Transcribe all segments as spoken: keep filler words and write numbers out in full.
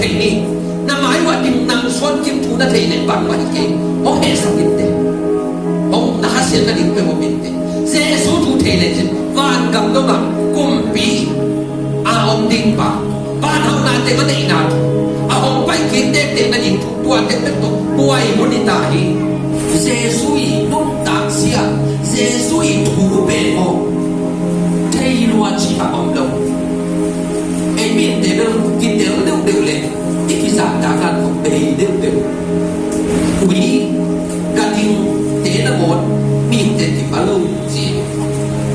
Hi, na mai uah ding nang suan kim thu na thei leh bangmah hi kei. Hong hehsak in teh, hong na khasiatna ding peuh hong in teh. Jesu thu thei leh cin vangam dongah kumpi a om ding pa, vanhauhnate a neihna thu, a hong pai kik tektek nading thu, tua tektek tawh buai hun hi ta hi. Jesu i nuntakzia, Jesu i thu pen aw, thei lua cih bang om lo. Ei mite bel kitel deuhdeuh leh i kizahtak a tawh bei deuhdeuh. Ui, ganhingte nangawn mihingte kipha lo ci.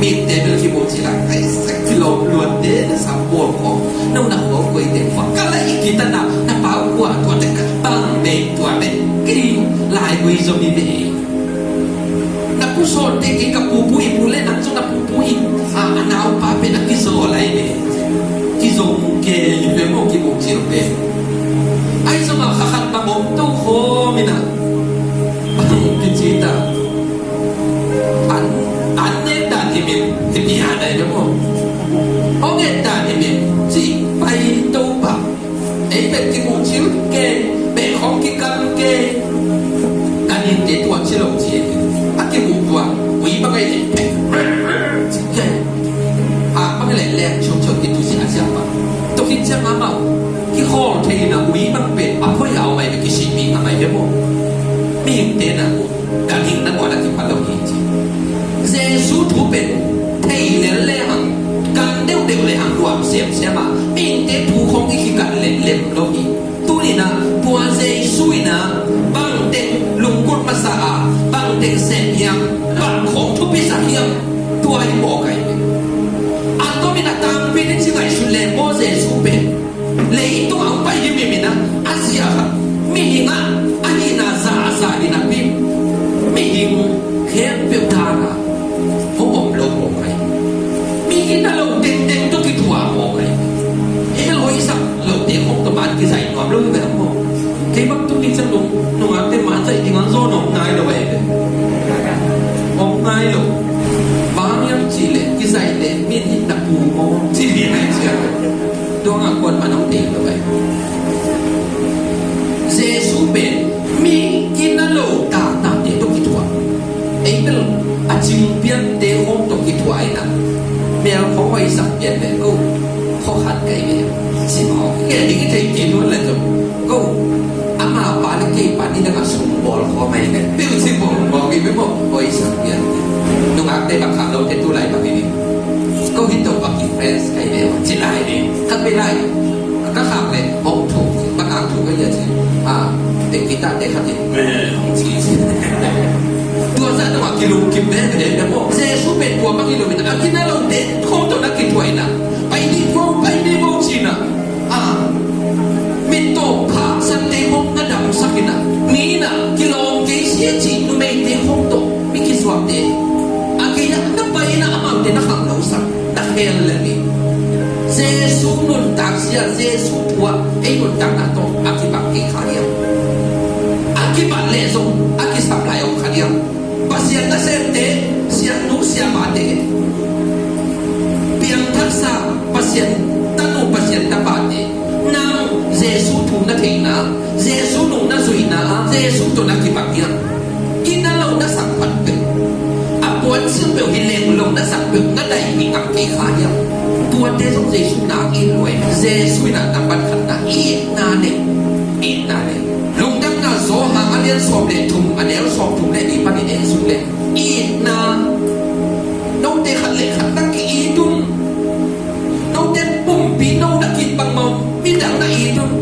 Mihingte bel kimuh ci lai, ai sak kilawm luante na sam bawl khawng, no na khua koite khua ka la i kitanna, na pau kua tuate, bang bei tuate, kei lai ui zom i bei. Na pu sawlte kei ka pupu i pu le nang zong na pupu i a, a naupa pen a kizaw lai ve. Kizaw mu ke i ve maw, kimu cil ve. Ai zong a kha khat bang om to khawm in a, bang kici ta. An, an nek dan i mit, hi pi a dai ve maw. Hong et dan i mit, ci pai to bang. Ei pen kimuh cil kei, beh khawng kikal kei. Ganhingte tua ci lo ci e. A kimuh tua, ui bang ei leh pek, ci kei. A bang ei leh leng ciongciong kitu ci a ciang bang. Tua khit ciang amau kikhawl thei in a, ui bang pen a poi a om ai ve, kisih mi a mai ve maw. Mihingte na uh. Ganhing nangawn a kipha lo hi ci. Jesu thu pen thei lel lehang, gan deuhdeuh lehang nuam siamsiam a, mihingte thu khawng i kigan lemlem lo hi. Tuni-in ah tua Jesu in ah bangteng lungkut masa a, bangteng sem hiam, bang khawng thupi sa hiam, tua hi mawk ai. A tomin a tangpi ding ci ngaihsut leh maw, Jesu pen leitung a hong pai hi mimin ah, a zia khat mihing ah a hihna za a za hi napi, mihing khempeuh dan a hong om lo mawk ai. Mi kina lo tengteng tawh kithuah mawk ai. Ei lo i sak lote khong tawh man kizai nuam lo hi ve maw. Kei bang tu ni ciang nung, nungakte man zaih ding a zawn om nai lo ai ve. Om nai lo. Bang hiam cih leh kizai leh min hih na pu maw, ci ding ai ciang. Tua ngah kuan man hong teng lo ai. Jesu pen mi kina lo taktakte tawh kithuah. Ei bel a cing piante khawng tawh kithuah in ah, mel khawng hoih sak pian leh, ko, khaw khat kai ve, ci mawk. Ngen ding i thei kei nuan leh zong, ko, ama pa leh kei pa ni dang a sum bawl khawm ai leh, peuh ci bawl mawk i ve maw, hoih sak pian. Nungakte bang khak lote tu lai bang hi ding. Ko hi to bang hi friends kai ve, ci lai ding. Khat ve lai. Ka khak leh hong thuk, bang hang thuk ka hia ci. A, teng guitar te khat in, hong ci ci. Tua zah tawh a kilungkim veve maw. Jesu pen tua bang hi lo in a, kina lote khawng tawh na kithuah in a, pai ni vo, pai ni vo ci in a. A, mittaw phahsakte khawng na damsak in a, mi in a kilawm kei sia cih numeite khawng tawh mi kizuakte a gei ah na pai in a, amaute na khangnosak. Na khel lel hi. Jesu nuntak zia, Jesu thu ah ei nuntakna tawh a kibat kei kha hiam? A kibat leh zong a kisap lai om kha hiam? Pasian nasemte, siamnu siamate, piangthaksa Pasian tanu Pasian tapate, nang Jesu thu na theihna, Jesu nung na zuihna ah Jesu tawh na kibat hiam? Kina lo na sak peuh, a puansilh peuh hi leng lo na sak peuh, na dai hi ngam kei kha hiam? Tuate zong Jesu na it lua hi. Jesu in a nambat khatna itna nei, itna nei. Lungdamna Johan a lian sawm le thum, a neu sawm thum le nih panin en suk leh, itna. Note khat le khat na ki-it un. Note pumpi no na ki-it bang maw, midang na it un.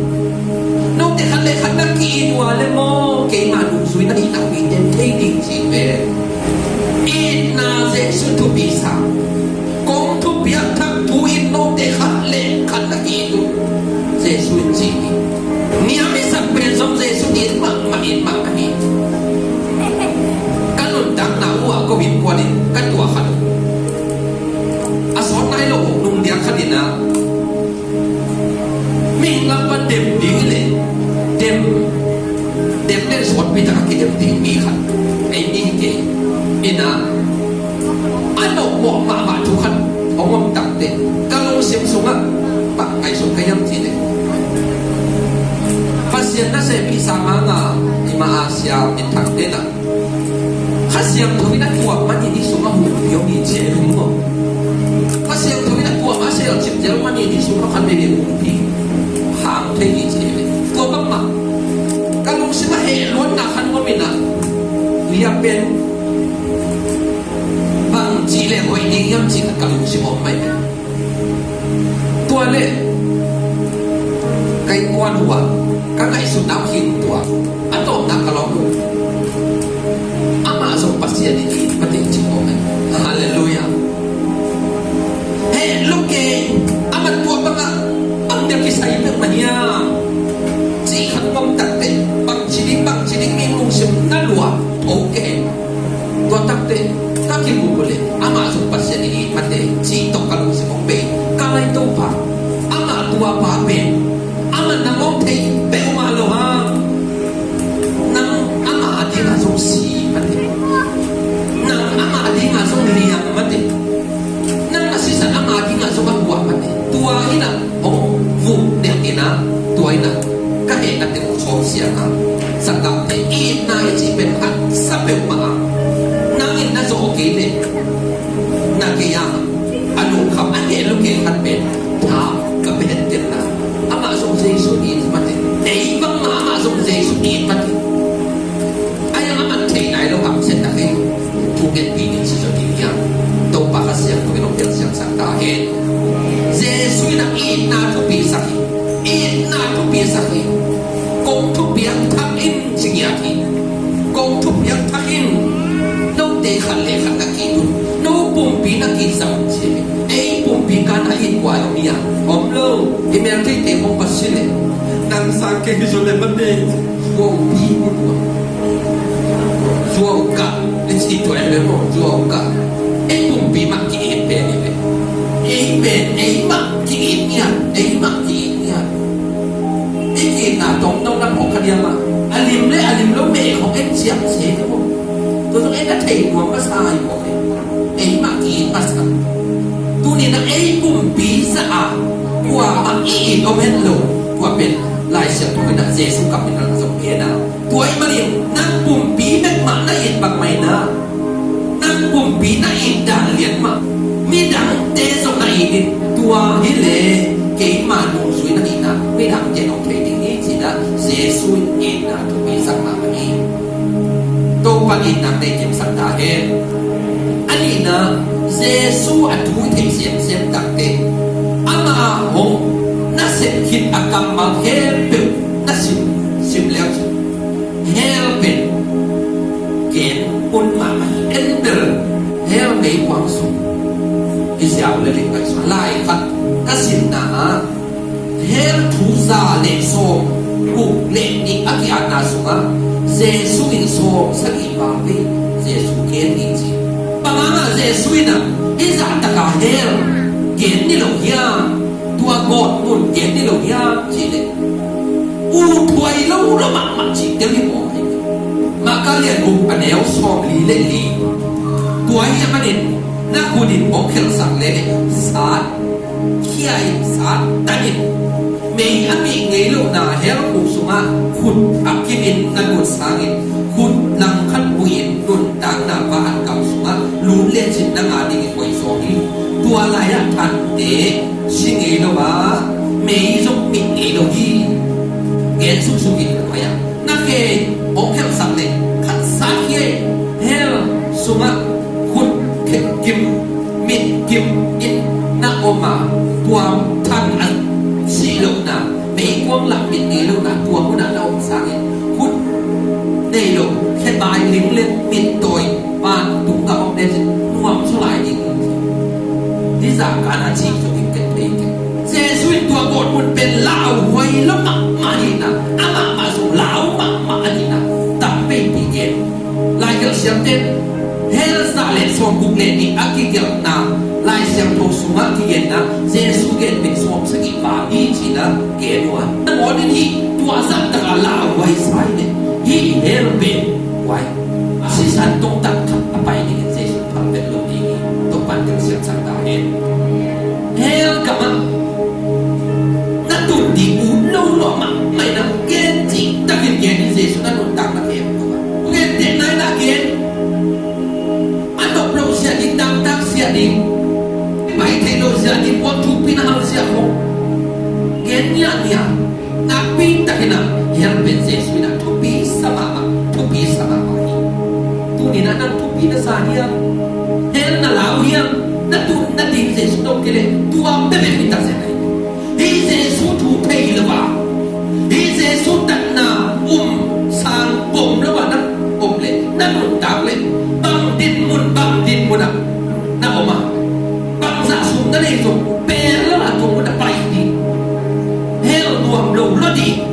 Note khat le khat na ki-it uh a leh maw, keima nungzui na hihna uh i tem thei ding ci ve. Itna Jesu thupi sa. Kong thupiak thak thu in note khat le khat na ki-it un, Jesu in ci hi. Niam i sak pen zong Jesu it mahmah, it mahmah hi. Ka nuntakna uh ah ko innkuan in ka tuah khat uh. A sawt nai lo uh nung diak khat in ah, mihing lam pan dem ding hi leh, dem, dem leh sawtpi tak a kidem ding mi khat. Ei mi hi kei. In ah, a nopmawh mahmah thu khat hong om tak teh, ka lungsim sungah bang ngaihsun ka hiam cih leh, Sang a nga i mah a siam i thak den a, Kha Siangtho in a tuak manin i sung a humpi hong hi cia hi maw? Kha Siangtho in a tuak a sel cip zel manin i sung a khan veve humpi hang thei hi cia hi. Tua bangmah ka lungsim a heh luatna khan ngom in a, lia pen bang cih leh hoih ding hiam cih khat ka lungsim om mai. Tua leh ka innkuan uh ah ka ngaihsutna uh khin tua a tawpna ka lawm uh. Amah zong Pasian in it mah teh cih om mai. Halleluiah. Heh lo kei, amah tua bangah bang dia kisai peuh mah hiam cih khat ngom tak teh, bang ci ding, bang ci ding, mi lungsim na lua tho kei. Tua tak teh ka kimu uh leh amah zong Pasian in it mah teh cih tawh ka lungsim hong bei. Ka ngai Topa, amah tua pa pen amah nang hong thei peuhmah lo hang, nang amah a dingah zong si mah teh, nang amah a dingah zong liang mah teh, nang a sisan amah a dingah zong a guah mah teh. Tua in a hong vuk deuh in a, tua in a ka hehna teng uh sawm siang a, Sanggamte, itna i cih pen haksa peuhmah a, nang in na zawh kei leh na kei a, a lungkham a heh lo kei khat pen tha ka pia hen tenna. Amah zong Jesu it mah teh, ei bangmah amah zong Jesu it mah teh. Ai, a man thei nai lo hamsiatna kei thu ngetpih ding ci zaw ding hiam? Topa Kha Siangtho in hong telsiamsak ta hen. Jesu in a itna thupisak hi. Itna thupisak hi. Kong thupiak thak in ci ngiat hi. Kong thupiak thak in. Note khat le khat na ki-it un. No pumpi na kizang un ci hi. Ei pumpi kan a it kua om hiam? Om lo. I mel theite kong va si leh, nang sang kei hi zaw leh mah teh. Zuau pi uh tua. Zuau kah. I ci tua e le maw, zuau kah. Ei pumpi mah ki-it pen hi ve. Ei pen, ei mah ki-it ngiat, ei mah ki-it ngiat. Ei ki-itna tawmtawm lam hong kha diam a, a lim le a lim lo meh hong en ciam se hi maw. Tua zong ei na thei nuam masa hi maw. Ei mah ki-it masa. Tuni-in a ei pumpi zah a kuamah i it om hen lo. Tua pen Lai Siangtho in a Jesu kam in a zong gen a. Tua ahih manin nang pumpi bek mah na it bang mah in a, nang pumpi na it dan lian mah midangte zong na it in, tua hi leh keima nungzui na hihna midangte in hong thei ding hi ci-in a Jesu in itna thupi sak mah hi. Topa in itna nei kimsak ta hen. A nihna, Jesu a thu i theih semsem takte, ama hong nasep khit a kammal khempeuh na sim, sim leu cin, hell pen gen un mahmah hi. En bel hell meikuang sung i ziau le ling pai sung lai khat ka simna ah, hell thu za le sawm guk le nih a ki-atna sungah Jesu in sawm sagih val vei Jesu gen hi ci. Bang hangah Jesu in a hih zah takah hell gen ni lo hiam? Tua gawtmun gen ni lo hiam cih leh, uthuai lo lo mahmah cih tel hi maw? Marka lian guk a neu sawm li le li. Tua ahih manin na khut in hong khelhsak leh sat, khia in sat tan in, mei a mih ngei lohna hell khuk sungah khut a kim in na nuam sangin, khut langkhat buih in nuntakna va an kam sungah lut lecin nang a dingin hoih zaw hi. Tua lai-ah thante si ngei lo a, mei zong mih ngei lo hi. Gen suksuk in tua-ah na khe hong khelhsak leh khat sat hi. Hell sungah khut kim, mit kim in na om a, tua than a sih lohna, meikuang lah mit ngei lohna, tua munah na om sangin khut nei lo, khebai ling le mit tawi vantung gah om lecin nuamzaw lai ding hi. Hih zah kan a cih zong in ken thei kei. Jesu in tua gawtmun pen lauhuai lo mahmah hi-in a, amah mah zong lau mahmah hi-in a, tam veipi gen. Lai gelh siamte in hell za le sawm guk le nih a kigelhna Lai Siangtho sungah kigenna, Jesu gen pen sawm sagih val hi ci-in a gen uh a. Nangawn in hih tua zah takah lauhuai sa hi leh, hih hell pen huai sisan tungtang khat a pai dingin Jesu in phalpet lo ding hi. Topa'n telsiamsak ta hen. Hell gamah na tun ding ut lo lawh mahmah in a, gen cih takin gen Niang niang, nakpi takin ah hell pen Jesuh in ah thupi sa mahmah, thupi sa mahmah hi. Tuni-in ah nang thupi na sa hiam? Hell na lau hiam? Na tun na ding Jesuh tawh kileh tua bek hi ta zen ahi. Hih Jesuh thu thei lo a, hih Jesuh tatna um sang bom lo a na om leh, na nuntak leh, bang dinmun, bang dinmun ah na om a, bangzah sum na nei zong, pen lo a tung na pai ding. Hell nuam lo lo ding.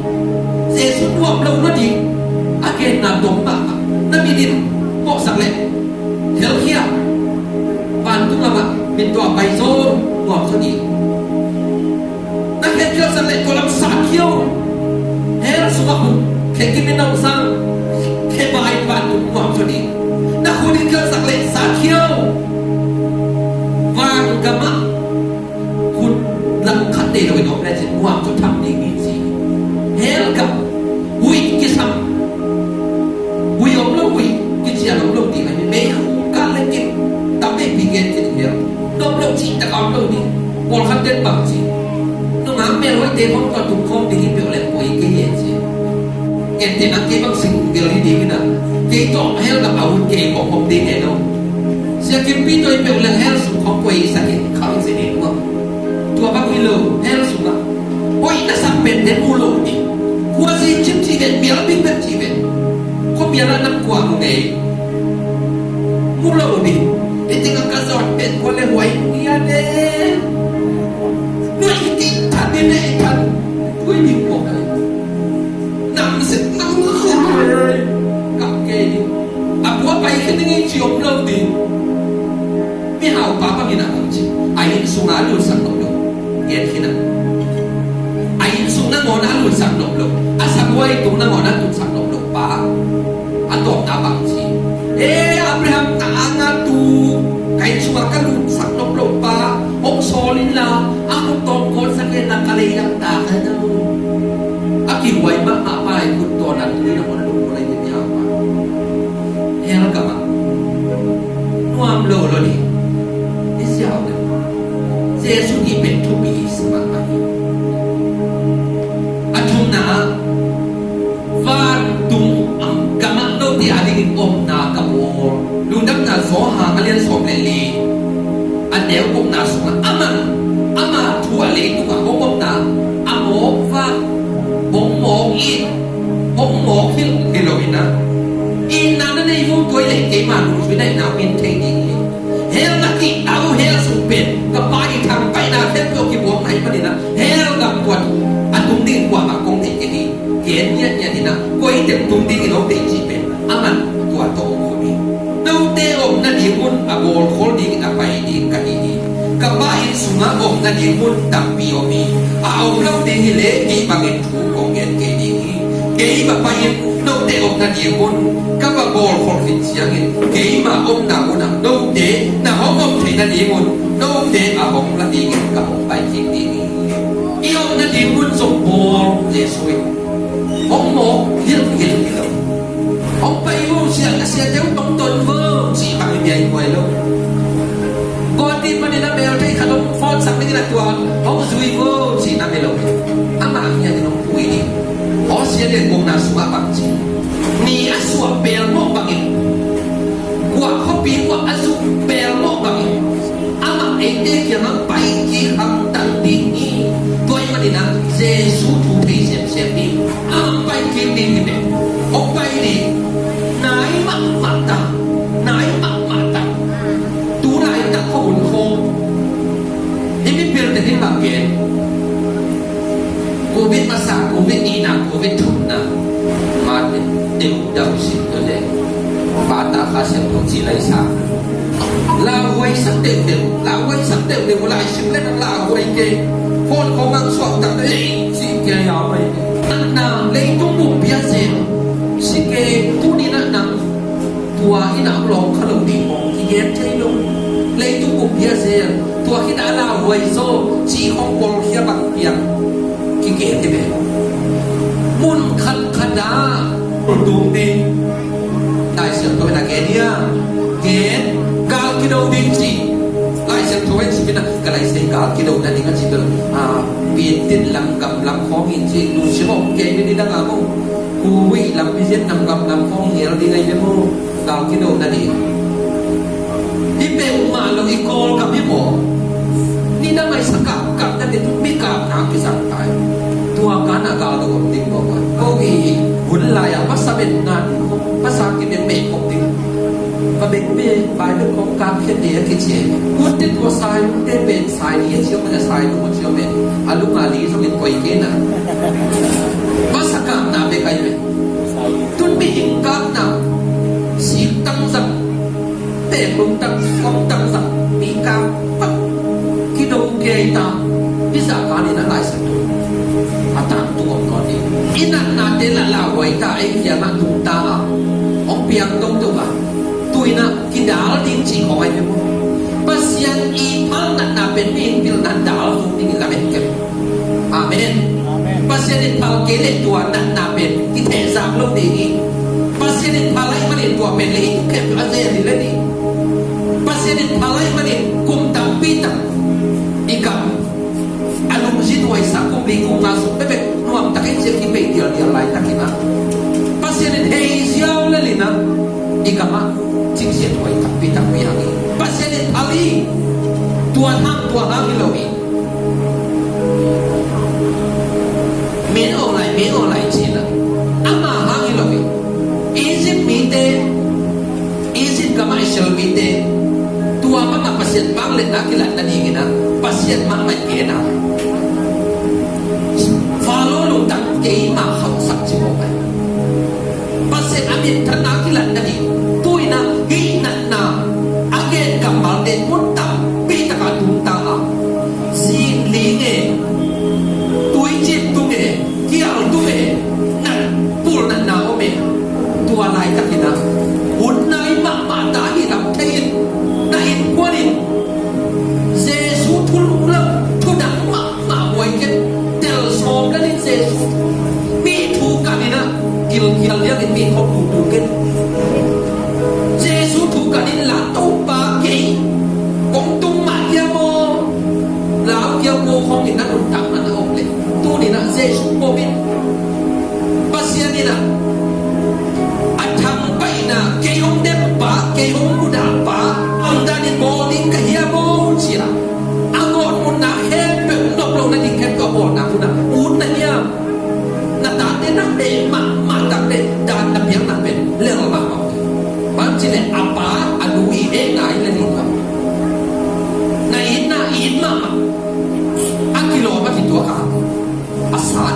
Jesuh nuam lo lo ding. A genna dong mahmah. Na mit in mawhsak leh, khelkhia, vantung lamah mit tua pai zaw, nuam zaw ding. Na khe khialsak leh tua lam satkhia o. Hell sungah hun khe kimin nong sang, khe bai in vantung nuam zaw ding. Na khut in khialsak leh satkhia o. Vangam ah khut lam khat nei lo in om lecin nuam zaw tham ding hi ci. Hell gam, huih kisam, huih om lo, huih kician om lo ding ahi. Meikhu kah le kim tam veipi gen ci ding, hell nuam lo cih tak a om lo ding. Pawlkhat ten bang ci, nungak melhoihte khawng tawh tung khawm ding hi peuh leh koi kei hi ci. Gentehna kei bang sing bel hi ding in ah, kei tawh hell gam a hun kei kong om ding hi lo. Sia Kimpi tawh hi peuh leh hell sung khawng koi sak in khang ci ding maw. Tua bang hi lo, hell sungah hoih na sak pente mu lo ding. Khuazing cim cih ven, bialbing ven cih ven, khuamial ah nang kua mu ngei, mu lo ding. Hih tengah ka zawt pen kua le huai mu ia de. Nuai hih tih than ding le than, ui ding kua. Nam sik nam kua. Kap kei ding. A kua pai khin ding hi ci om lo ding. Mihaupa bangin a bang ci, a inn sungah a lutsak nop lo. Gen khin a, a inn sung nangawn a lutsak nop lo, a sabuai tung nangawn a lutsak nop lo pa. A tawpna bang ci, e Abraham, na a nga tu ka inn sungah ka lutsak nop lo pa, hong sawl inla, a khut tawh kawlsak inla ka lei lam ta ka na mu. A kihuai mahmah pa i khut tawh na tu in a hon lo ko lai ni mihaupa. Hell gam ah nuam lo lo ding. I ziau le Jesuh hih pen thupi sa mahmah hi. A thumna ah, vantung gam ah note a dingin omna ka bawl. Lungdamna Johan a lian sawm le li, a neu gukna sungah, aman, ama thu a leitungah hong omna, a mawk vak, hong mawk it, hong mawk hilh hi lo in ah, itna na nei vo, tua i leh keima nungzui na itna hong in thei ding hi. Hell na kihta uh, hell sung pen ka Pa i thangpaihna khempeuh kibuak na hih manin ah, hell gam tua a tung ding kuamah kong deih kei hi. Gen ngiatngiat in ah, koi teng tung dingin hong deih cih pen, aman tua tawh hong khum hi. Note omna ding hun a bawlkhol dingin a pai ding ka hi hi. Ka Pa inn sungah omna ding hun tampi om hi. A om lo ding hi leh hih bangin thu kong gen kei ding hi. Keima pai in note omna ding hun ka va bawlkhol khit ciangin, keima omna hun ah note na hong om theihna ding hun, note a hong la dingin ka hong pai kik ding hi. I omna ding hun zong bawl Jesuh in hong mawk hilhhilh hi lo. Hong pai vo, sia, ka siate uh tong ton vo, cih bang i bia i buai lo. Guati panin a mel thei khat hong phone sak dingin a tua hong zui vo, cih nam hi lo. Amah ngiat in hong pui ding. Aw, sia lian gukna sungah bang ci, ni a suah pelmawh bangin, guah khuapi guah a zuk pelmawh bangin, amah eite kiangah pai kik hamtang ding hi. Tua ahih manin ah Jesuh thu thei semsem ding. Amah pai kik ding hi ve. Hong pai ding. Nai mahmah ta. Nai mahmah ta. Tu laitak khuahun khawng, hih mipilte in bang gen? Covid masa, Covid nihna, Covid thumna, mate, deuhdau sin tua le, Pata Kha Siangtho ci lai sa. Lauhuai sak deuhdeuh, lauhuai sak deuhdeuh, lai sim le nang lauhuai kei. Phone khawng ngang suak tak, ei, ci kei a mai. Nang na leitung buppi a sem, si kei, tuni-in ah nang tua in ah lawng kha lo ding hong kigen thei lo. Leitung buppi a sem, tua khit ah lauhuai zaw, ci hong kawlkhia bang piang kigen hi ve. Mun khatkhat ah tung ding. Lai Siangtho in a gen hi a, gen, gal kido ding ci. Lai Siangtho in sim in ah, ka lai sei gal kido nading a ci bel, a, pi Intin lam gam lam khawng in ci, nusia mawk kei ni dang a maw. Kuhuih lam, Vietnam gam lam khawng hial ding ahi ve maw. Gal kido na ding. Hi peuhmah lo i Kawlgam hi maw. Ni dang ai sa kap kap na ding, mi kap na kizang tai. Tua kan a gal do ding maw. Ko i hun lai a masa ben na ding, masa ki ben meh kop ding. Ka bek bek Bible kong kap khiat ding a kici. Kutte tua sai, kutte ben sai ding a ci om a, sai ding a ci om a. A lung a li zong in koi kei na. Masa kap na bek ai bek. Tun mihing kap na. Sik tang zang. Tek lung tang, song tang zang. Mi kap. Pak. Kido kei ta. Hi zah ka ni na lai sa tu. A tang tu om nawn ding. I natnate la lauhuai ta, ei kiangah tung ta a. Hong piang dongdong a. Tu in a kidal ding cih khawng ahi ve maw. Pasian i phal natna pen mihing pilna dal zong ding in lamet kei. Amen. Amen. Pasian in phal kei leh tua natna pen kithehzak lo ding hi. Pasian in phal ahih manin tua pen leh i tuk khem a zel hi lel hi. Pasian in phal ahih manin kum tampi tak i kam a lungzin huaisa kum li kum nga sung bekbek nuamtakin zia kipei dialdial laitakin a, Pasian in hei ziau lel in a, i kam ah cingsiat huai takpi takpi hang hi. Pasian in phal hi. Tua hang, tua hang hi lo hi. Meng aw lai, meng aw lai ci-in a, ama hang hi lo hi. Egypt mite, Egypt gam a Israel mite, tua bang a Pasian vangliatna kilat nadingin a, Pasian mah ngaih gen a. Faro lungtang keimah khauhsak ci mawk ai. Pasian a minthanna kilat nading, tu in a hih natna a gen kammalte mun tampi tak ah tung ta a. Zing ling e, tuicin tung e, kial tung e, nat pul natna om e. Tua laitakin a, hun nai mahmah ta hi lam thei in, na innkuan in Jesu thu lunglam, thu dang mah mah buai kei, tel sawm lel in Jesu thu. Mi thu kan in a, gilkial liang in mi thawh tutu kei. Jesu thu kan in la, Topa kei kong tung mah hiam aw. Lau kiau ko khawng in na nuntakna na om leh. Tuni in a Jesu ko min. Pasian in a, a thangpaihna, kei hong dempa, kei hong mudahpa, bangdan in bawl ding ka hiam aw ci a. A gawtmunna khempeuh nop loh nading khempeuh a bawlna hun ah ut na hiam? Na tate na heh mahmah tak leh dan na piakna pen lel mahmah uh hi. Bang ci leh a pa a nu i hehna hi lel hi tua. Na itna it mahmah. A kilawm a kituak a, a sat,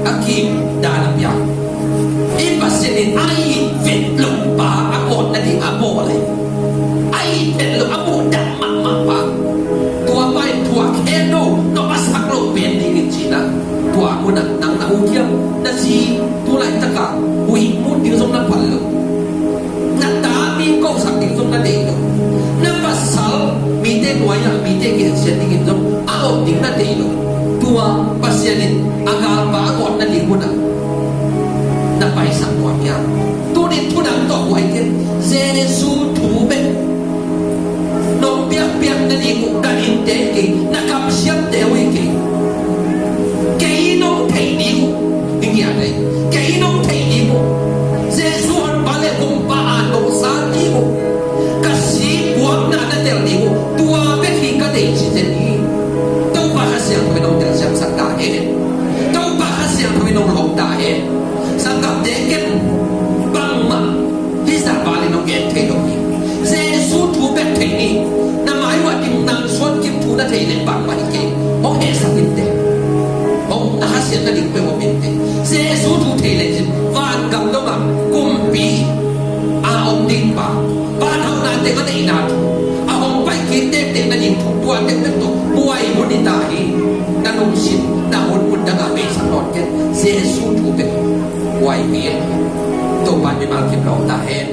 a kim, dan a piak. I Pasian in a it vet loh pa a gawt nading a bawl hi. A it vet loh, a mudah mahmah pa. Tua pa in thuak hen lo, nop a sak loh pen dingin ci-in a, tua mun ah nang na ut hiam? Na zi tu laitak a huih mun ding zong na phal lo. Na ta mi kosak ding zong na deih lo. Na pasal mite nuai ah mite gensiat dingin zong a om ding na deih lo. Tua Pasian in a galpa a gawt nading hun ah na paisak nuam hiam? Tuni in thu dang tawh buai kei. Jesu thu bek nong piakpiak nading uh, ka innte kei, na kamsiamte uh hi kei. Kei nong theih ding uh, hi ngiat ei. Kei nong theih ding uh. Jesu honpa le kumpa a nong san ding uh. Ka si puakna na tel ding uh. Tua bek hi ka deih ci zen hi. Topa Kha Siangtho in nong telsiamsak ta hen. Topa Kha Siangtho in nong lawm ta hen. Sanggamte, ken bangmah hih zah val in hong gen thei lo hi. Jesu thu bek thei ni. Na mai uh a ding nang suan kim thu na thei leh bangmah hi kei. Hong hehsak in teh. Hong na khasiat nading peuh om in teh. Jesu thu thei leh cin vangam dong a kumpi a om ding pa, vanhauhna teng a neihna thu, a hong pai kik tektek nading thu, tua tektek tawh buai hun hi ta hi. Na lungsim, na hun mun dang a veisak nawn ken. Jesu thu bek buaipi in. Topa in mimal kim lawng ta hen.